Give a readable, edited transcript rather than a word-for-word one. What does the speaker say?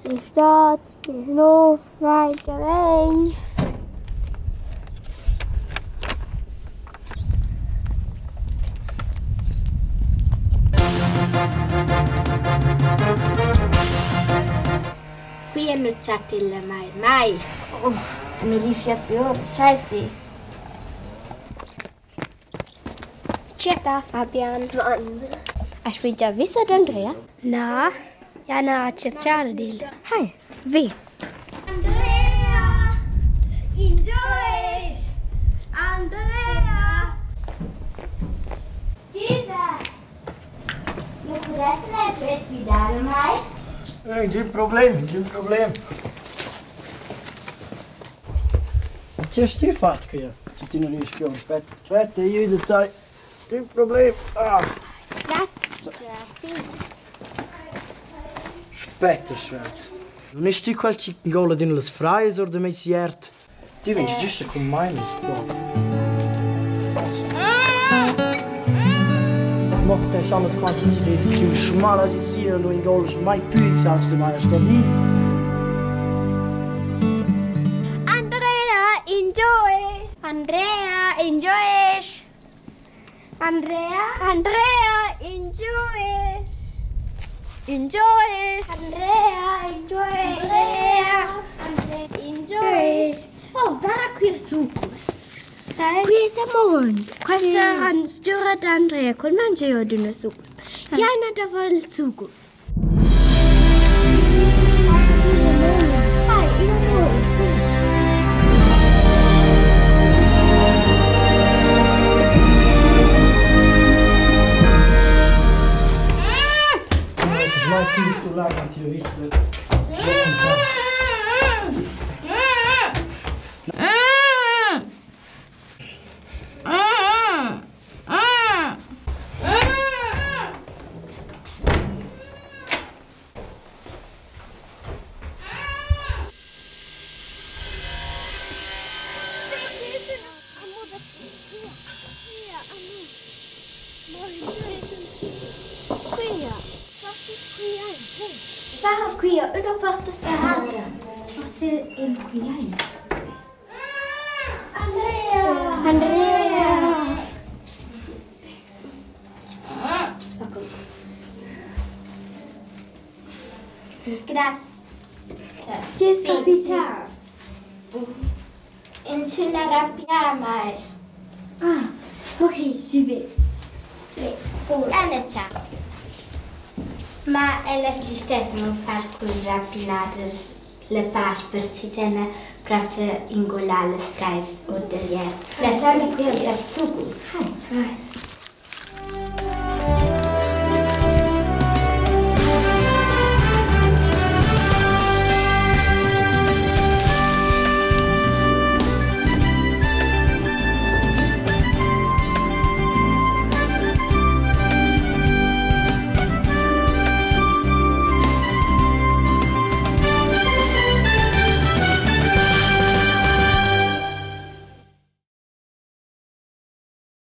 Stat, 19, mai che vegn. Qui nu chatt'ella mai mai. Oh, nu rifia più, scheisse. Tscheta, Fabian. Mann. Hast du già visto ad Andrea? Na, ja na a cercare d'el. Hai, ve. Andrea! Enjoy! Andrea! Scusa! Nu pudessi essere guidare mai? Geen probleem, geen probleem. Che sti fatto qui? Ci ti non riesci più. Aspetta, aspetta, io ti dai. Geen probleem. Ah. Grazie. Aspetta, aspetta. Non è sti quel ci ingola din las freies or de meis jert? Ti vens giusto con mai mis po. Macht der schon das quanto si des tu schmala di sia lo ingola mai più in salz de mai sta lì. Andrea, enjoy! Andrea, enjoy! Andrea, Andrea, enjoy! Enjoy! Andrea, enjoy! Andrea, Andrea, enjoy! Oh, guarda qui è sucus. Qui è Samon. Questa è stura d'Andrea, col mangia io d'una sucus. Jana da il sucus. Het is mai più sulla ti ho visto. Guarda qui, una porta serrata. Forse è qui. Andrea! Andrea! Grazie. Tschüss, Capitano. In ce la rapiamo. Ah, ok, ci vedo. Anna, Ma ella si stessa non far cun rapinaders la pace per citena prata ingolare les frais o delier. La sala qui al sucus. Hai.